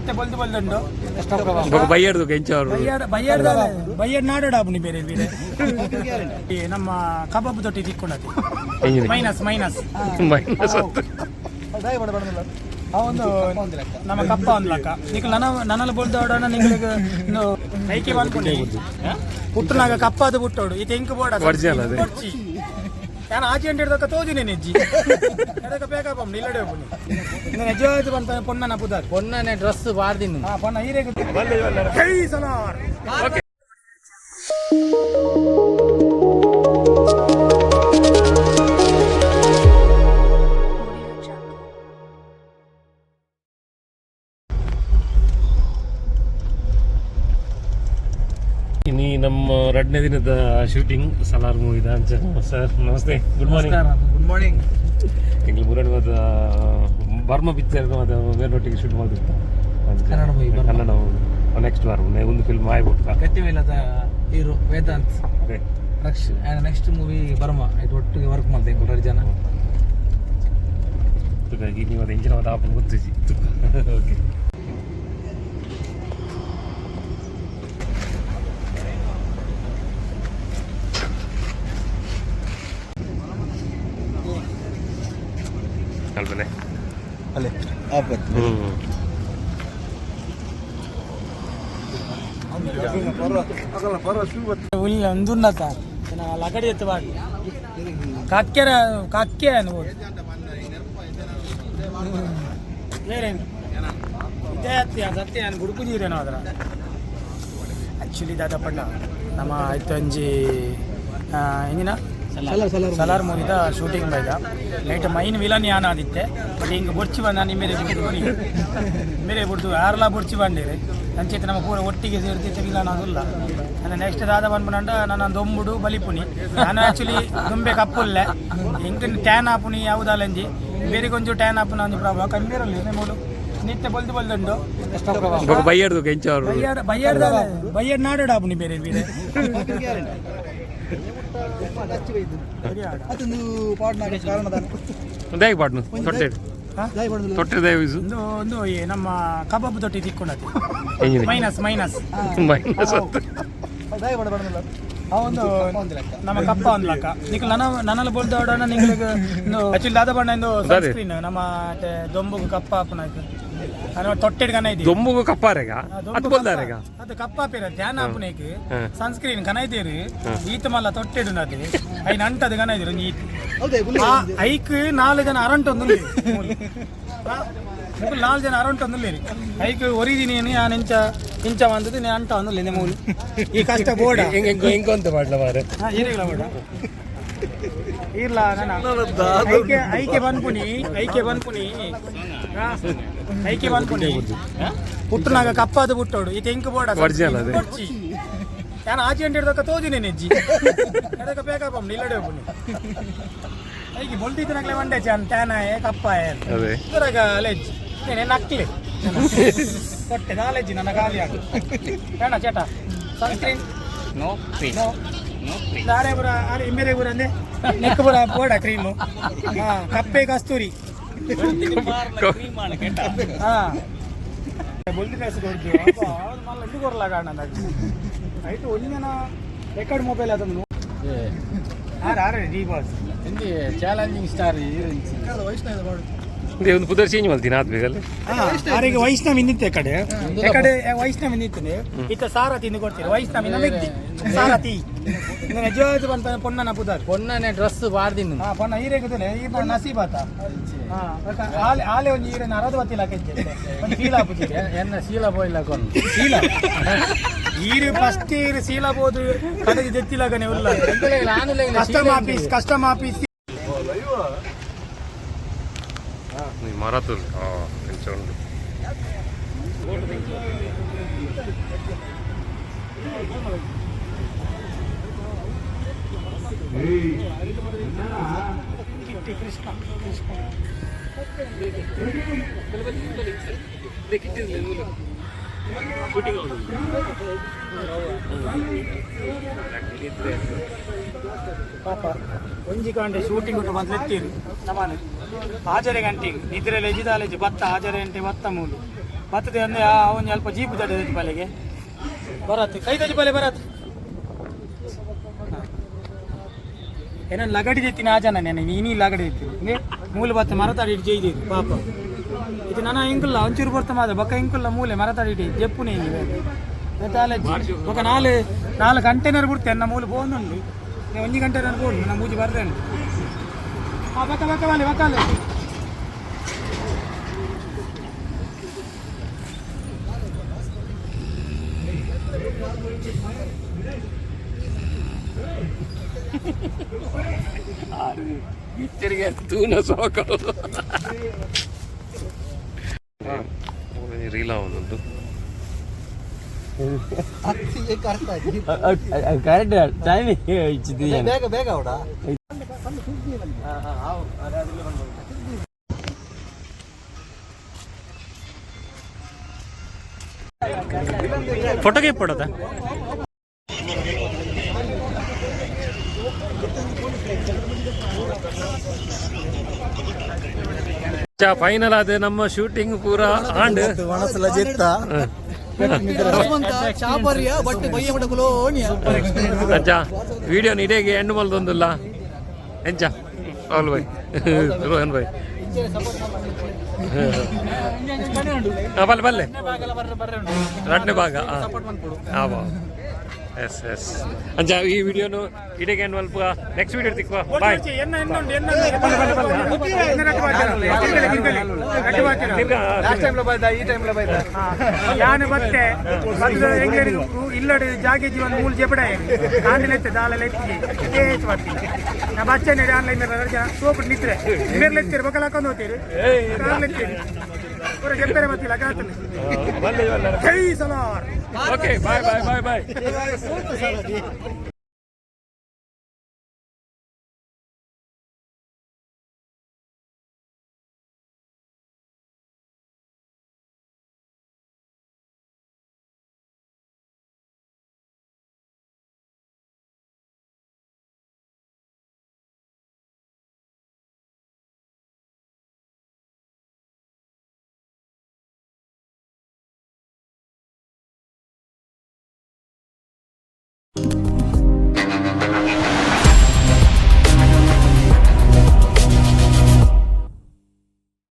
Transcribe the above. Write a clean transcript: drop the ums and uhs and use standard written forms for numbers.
ನಿತ್ಯ ಬೊಲ್ದು ಬೊಲ್ದುಂಡು. ಬೊಕ ಬಯ್ಯಡ್ದು ಎಂಚ ಅವರು. ಬಯ್ಯಾಡ್ ಬಯ್ಯಾಡ್ದ ಬಯ್ಯಾಡ್ ನಾಡೋಡ ಆಪುನಿ ಬೇರೆ ಬೇರೆ. ಈ ನಮ್ಮ ಕಬಾಬ್ ತೊಟ್ಟಿ ತಿಕ್ಕೊಂಡತಿ. ಎಂಜಿನ ಮೈನಸ್ ಮೈನಸ್. ಮೈನಸ್ ಹತ್ತು. ಒಂದು ನಮ್ಮ ಕಪ್ಪ ಒಂದು ಲಕ್ಕ ನಿಕ್ಲು ನನ್ನ ನನ್ನಲ್ಲ ಬೊಲ್ದೋಡೋಣ ನಿಂಗಳಿಗೆ ಐಕೆ ಬಂದ್ಕೊಂಡು ಪುಟ್ಟನಾಗ ಕಪ್ಪ ಅದು ಪುಟ್ಟೋಡು ಈ ತೆಂಕು ಬೋಡ. Original ಅದೇ. ನಾನು ಆಚೆ ಅಂಟ ಹಿಡ್ದಕ್ಕ ತೋಜಿನಿ ನೆಜ್ಜಿ ಎಡಕ ಬೇಕಪ್ಪ ಇಲ್ಲಡೆ ಹೋಗಿ ನಿಜವಾದ ಬಂತ ಪೊನ್ನನ ಪುದಾರ್. ಪೊನ್ನನೆ ಡ್ರೆಸ್ ಬಾರ್ದಿನ್ನು. ಹಾ, ಪೊನ್ನ ಹೀರೆಗೆ ಜೈ ಸಲಾರ್. ಓಕೆ. Audio Jungle. ಇನಿ ನಮ್ಮ ಎರಡನೇ ದಿನದ ಶೂಟಿಂಗ್ ಸಲಾರ್ ಮೂವಿದ. ಸರ್ ನಮಸ್ತೆ, ಗುಡ್ ಮಾರ್ನಿಂಗ್. Good morning. ಎಂಗ್ಲು ಮುರಡ್ ಬರ್ಮ ಪಿಕ್ಚರ್ ಮತ್ತೆ ಬೇರೆ ಶೂಟ್ ಮಾಡಿರ್ತ. Kannada movie, Burma. Kannada next ವಾರ ಒಂದು ಫಿಲ್ಮ್ ಆಯ್ಬಿಡ್ತಾ. ಗಟ್ಟಿ ಮೇಲದ ಹೀರೋ ವೇದಾಂತ್. ಅದೇ. Raksh and next movie Burma ಇದು ಒಟ್ಟಿಗೆ ವರ್ಕ್ ಮಾಡ್ದೆ ಎಂಕುಲು ಜನ. ತುಗಾಗಿ ನೀವು ಅದು ಎಂಜಿನ ಆಪನ್ ಗೊತ್ತಿಜಿ. ಓಕೆ. ಅಲ್ವನೇ. ಅಲ್ಲೇ ಆಪತ್. ಹ್ಞೂ. ಉಲ್ಲ ಒಂದುನ್ನತ ಲಗಡಿ ಎತ್ತು ಬಾಡಿ ಕಕ್ಕೆರ ಕಕ್ಕೆ ಅನ್ಬೋದು ಬೇರೆ ಇದೇ ಅತ್ತಿ ಸತ್ಯ ನಾನು ಗುಡುಕುಜೀರೇನೋ ಅದರ. ಆ್ಯಕ್ಚುಲಿ ದಾದಪಣ್ಣ ನಮ್ಮ ಆಯ್ತು ಅಂಜಿ ಎಂಜಿನ ಸಲಾರ್ ಮೂವಿದ ಶೂಟಿಂಗ್ ಬೈದ ನೈಟ್ ಮೈನ್ ವಿಲನ್ ಯಾನ ಆದಿತ್ತೆ. ಬಟ್ ಹಿಂಗೆ ಬೊರ್ಚಿ ಬಂದ ನಿಮ್ಮೇರೆ ಬಿಡ್ದು ಮೇರೆ ಬಿಡ್ದು ಯಾರೆಲ್ಲ ಬೊರ್ಚಿ ಬಂದಿರಿ ಅಂಚೆತ್ ನಮ್ಮ ಪೂರ ಒಟ್ಟಿಗೆ ಸೇರ್ತಿತ್ತು ವಿಲನ್ ಆದುಲ್ಲ. ನನ್ನ ನೆಕ್ಸ್ಟ್ ದಾದ ಬಂದ್ಬಿಡಂಡ ನನ್ನ ದೊಂಬುಡು ಬಲಿಪುನಿ. ನಾನು ಆ್ಯಕ್ಚುಲಿ ದುಂಬೆ ಕಪ್ಪುಲ್ಲೆ ಎಂಕ್ ಟ್ಯಾನ್ ಆಪುನಿ ಯಾವುದಲ್ಲಂಜಿ ಬೇರೆ ಕೊಂಚ ಟ್ಯಾನ್ ಆಪುನ ಒಂಜಿ ಪ್ರಾಬ್ಲಮ್ ಕಮ್ಮಿರಲ್ಲ ಮೂಲು ನಿತ್ಯ ಬೊಲ್ದು ಬೊಲ್ದುಂಡು. ಬೊಕ ಬಯ್ಯಡ್ದು ಎಂಚ ಅವರು. ಬಯ್ಯಾಡ್ ಬಯ್ಯಾಡ್ದ ಬಯ್ಯಾಡ್ ನಾಡೋಡ ಆಪುನಿ ಬೇರೆ ಬೇರೆ. ಅದೊಂದು ಪಾಡ್ನಾಗ ಕಾರಣ. ದಾಯಿ ಪಾಡ್ನು ತೊಟ್ಟೆ. ಹಾ? ತೊಟ್ಟೆ ದಯವಿಸು. ಒಂದು ಒಂದು ಈ ನಮ್ಮ ಕಬಾಬ್ ತೊಟ್ಟಿ ತಿಕ್ಕೊಂಡತಿ. ಎಂಜಿನ ಮೈನಸ್ ಮೈನಸ್. ಮೈನಸ್ ಹತ್ತು. ಒಂದು ನಮ್ಮ ಕಪ್ಪ ಒಂದು ಲಕ್ಕ ನಿಕ್ಲು ನನ್ನ ನನ್ನಲ್ಲ ಬೊಲ್ದೋಡೋಣ ನಿಂಗಳಿಗೆ ಆಕ್ಚುಲಿ ದಾದ ಬಣ್ಣ ಒಂದು ಸನ್ಸ್ಕ್ರೀನ್ ನಮ್ಮ ಮತ್ತೆ ದೊಂಬುಗು ಕಪ್ಪ ಆಪುನ ಆಯ್ತು ನಾನು ತೊಟ್ಟೆಡ್ ಕನ ಇದ್ದೀವಿ. ದೊಂಬುಗು ಕಪ್ಪಾರೆಗ ಅದು ಬೊಲ್ದಾರೆಗ. ಅದು ಕಪ್ಪ ಆಪಿರ ಧ್ಯಾನ ಆಪುನೇಕ್. ಹಾ. ಸನ್ಸ್ಕ್ರೀನ್ ಕನ ಇದ್ದೀರಿ ಈತ ಮಲ್ಲ ತೊಟ್ಟೆಡು ನದಿ ಐನ್ ಅಂಟದು ಕನ ಇದ್ದೀರಿ ಒಂಜಿ ಈತ್. ಹೌದೇ. ಆ ಐಕ್ ನಾಲ್ ಜನ ಅರಂಟ್ ಒಂದು ನಾಲ್ ಜನ ಅರಂಟ್ ಒಂದು ಐಕ್ ಒರಿದಿನಿ ನಾನು ಇಂಚ ಇಂಚ ಬಂದದ್ದು ನೀ ಅಂಟ ಒಂದು ಮೂಲು ಈ ಕಷ್ಟ ಬೋಡ. ಹೆಂಗ್ ಹೆಂಗ್ ಹೆಂಗ್ ಅಂತ ಮಾಡ್ಲ ಮಾರೆ. ಹಾ, ಈರಿಗ್ಲ ಬೋಡ ಇರ್ಲ ನನ್ನ ಐಕೆ ಐಕೆ ಬನ್ಪುನಿ ಐಕೆ ಬನ್ಪುನಿ ಹಾ, ಐಕೆ ಬನ್ಪುನಿ ಪುಟ್ಟನಾಗ ಕಪ್ಪಾದ ಪುಟ್ಟೋಡು ಈ ತೆಂಕು ಬೋಡ. Original ಅದೇ. ನಾನು ಆಚೆ ಅಂಟ ಹಿಡ್ದಕ್ಕ ತೋಜಿನಿ ನೆಜ್ಜಿ ಎಡಕ ಬೇಕಪ್ಪ ಇಲ್ಲಡೆ ಹೋಗಿ ಐಕೆ ಬೊಲ್ದಿದ್ದನಾಗ್ಲೇ ಒಂಡೆ ಚನ್ ಟ್ಯಾನಾಯೆ ಕಪ್ಪಾಯ. ಅದೇ. ಇದ್ರಾಗ ಅಲೆಜ್ ನೇನೆ ನಕ್ಲಿ ಕೊಟ್ಟೆ ನಾಲೆಜ್ ನನ್ನ ಖಾಲಿ ಆಗ ಬೇಡ ಚೇಟ ಸನ್ಸ್ಕ್ರೀನ್. ನೋ. ನೋ ದಾರೆ ಪುರ ಆರೆ ಇಂಬೇರೆ ಪುರ ಅಂದೆ ನೆಕ್ ಪುರ ಬೋಡ ಕ್ರೀಮು. ಹಾ, ಕಪ್ಪೆ ಕಸ್ತೂರಿ. ಹಾ, ಬೊಲ್ದಿ ಕಾಸು ಕೊಡ್ತು ಮಲ್ಲ ಇಲ್ಲಿ ಕೊರಲ ಕಾರಣ ಆಯ್ತು ಒಂದಿನ ರೆಕಾರ್ಡ್ ಮೊಬೈಲ್ ಅದನ್ನು ಆರೆ ಆರೆ D boss. Hindi challenging star heroines. ವೈಷ್ಣವ ಪಾಡು. ಒಂದು ಪುದರ್ ಚೇಂಜ್ ಮಾಡ್ತೀನಿ ಆತ್ ಬೇಕಲ್ಲ. ಆರಿಗೆ ವೈಷ್ಣವಿ ನಿಂತೆ ಕಡೆ ಕಡೆ ವೈಷ್ಣವಿ ನಿಂತನೆ ಇತ್ತ ಸಾರಥಿ ಇಂದು ಕೊಡ್ತೀರಿ ವೈಷ್ಣವಿ ನಮಗೆ ಸಾರಥಿ ನಿಜವಾದ ಬಂತ ಪೊನ್ನನ ಪುದಾರ್. ಪೊನ್ನನೆ ಡ್ರೆಸ್ ಬಾರ್ದಿನ್ನು. ಹಾ, ಪೊನ್ನ ಹೀರೆಗುತ್ತಲೆ ಈರ್ನ ನಸೀಬಾತ. ಹಾ, ಬೊಕ ಆಲೆ ಆಲೆ ಒಂಜಿ ಈರೆನ ಅರದು ಬತ್ತಿಲ್ಲ ಕೆಜ್ಜೆ ಒಂದು ಫೀಲ್ ಆಪುಜಿ. ಎನ್ನ ಶೀಲ ಬೋಯ್ಲ ಕೊಂಡು. ಶೀಲ ಈರು ಫಸ್ಟ್ ಈರು ಶೀಲ ಬೋದು ಕಡೆಗೆ ದೆತ್ತಿಲಾಗನೆ ಉಲ್ಲ. Custom office custom office. ನೀ ಮರತುಲ್ ಹಾ ಎಂಚ ಉಂಡು. ಕಿಟ್ಟಿ ಕೃಷ್ಣ ಕೃಷ್ಣ. ಪಾಪ ಒಂಜಿ ಗಂಟೆ ಶೂಟಿಂಗ್ ಉಂಟು ಬಂದು ಎತ್ತೀರು ನಮ್ಮನೆ ಹಾಜರೆ ಗಂಟೆಗೆ ನಿದ್ರೆ ಲೆಜಿದಾಲೆಜಿ ಬತ್ತ ಹಾಜರೆ ಗಂಟೆ ಬತ್ತ ಮೂಲು. ಬತ್ತದೆ ಅಂದ್ರೆ ಅವನ್ ಅಲ್ಪ ಜೀಪ್ ತಡೆ ಪಾಲೆಗೆ ಬರತ್ತೆ ಕೈ ತಜಿ ಪಾಲೆ ಬರತ್ತೆ. ಏನೇನು ಲಗಡಿ ತೆತ್ತಿನ ಆ ಜನ ನೆನೆ ನೀನಿ ಲಗಡಿ ತೆತ್ತೀನಿ ಮೂಲೆ ಬತ್ತ ಮರತಾಡಿ ಇಟ್ಟು ಜೈದಿ ಪಾಪ. ಇದು ನನ್ನ ಇಂಕುಲ್ಲ ಒಂಚೂರು ಬರ್ತ ಮಾತ್ರ ಬೊಕ್ಕ ಇಂಕುಲ್ಲ ಮೂಲೆ ಮರತಾಡಿ ಇಟ್ಟು ಜೆಪ್ಪುನೇ ಹಿಂಗೆ ಬೊಕ್ಕ ನಾಲ್ ನಾಲ್ ಕಂಟೈನರ್ ಬಿಡ್ತೆ ನನ್ನ ಮೂಲೆ ಪೋಂದುಂಡು. ಒಂಜಿ ಕಂಟೈನರ್ ಬೋಡು ನನ್ನ ಮೂಜಿ ಬರ್ದೇನು. ಹಾಂ, ಬಕ್ಕ ಬಕ್ಕ ಬಲ್ಲೆ ಬಕ್ಕ ಅಲ್ಲೇ. ಇಚ್ಚರಿಗೆ ತೂನ ಸೋಕ ರೀಲ್ ಆವೊಂದುಂಟು. Correct time. ಬೇಗ ಬೇಗ ಅವಡ. ಫೋಟೋಗೆ ಪಡೋದಾ? ಫೈನಲ್ ಆದ ನಮ್ಮ ಶೂಟಿಂಗ್ ಪೂರ ಆಂಡ್. ಮನಸ್ಸಲ್ಲ ಜಿತ್ತ. ಚಾಪರಿಯ ಬಟ್ ಬಯ್ಯ ಮಡಕುಲೋನಿಯ. ಅಜ್ಜ ವಿಡಿಯೋ ಇಡೀ ಎಂಡ್ ಮಲ್ದೊಂದುಲ್ಲ. ಎಂಚ ರಾಹುಲ್ ಭಾಯ್, ರೋಹನ್ ಭಾಯ್? ಹಾ, ಬಲ್ಲೆ ಬಲ್ಲೆ. ರಡ್ನೇ ಭಾಗ. ಹಾಂ, ಎಸ್ ಎಸ್. ಅಂಚ ಈ ವಿಡಿಯೋನು ಇಡೀ ಎಂಡ್ ಮಲ್ಪ. ನೆಕ್ಸ್ಟ್ ವಿಡಿಯೋ ತಿಕ್ಕುವ, ಬಾಯ್. ಎನ್ನ ಎನ್ನ ಉಂಡು ಎನ್ನ ಯಾನು ಬತ್ತೆ ಬತ್ತದ ಎಂಗೇರಿ ಇಲ್ಲಡೆ ಜಾಗೆ ಜೀವನ ಮೂಲ ಜೆಪಡ ಕಾಂಡಿಲೆತ್ತೆ ದಾಲ ಲೆತ್ತಿಗೆ ಏಚ್ ಬತ್ತಿ ನಾ ಬಚ್ಚನೆ ಆನ್ಲೈನ್ ಜನ ಸೋಪು ನಿತ್ರೆ ಮೇರ್ಲೆ ಎತ್ತೀರಿ ಬಕಲ ಹಾಕೊಂಡು ಹೋಗ್ತೀರಿ ಕಾರ್ಲೆತ್ತೀರಿ ಪೂರ ಜೆಪ್ಪರೆ ಬತ್ತಿಲ್ಲ ಕಾತನೆ. ಬಲ್ಲೆ ಬಲ್ಲೆ. ಜೈ Salaar. Okay, bye bye bye bye.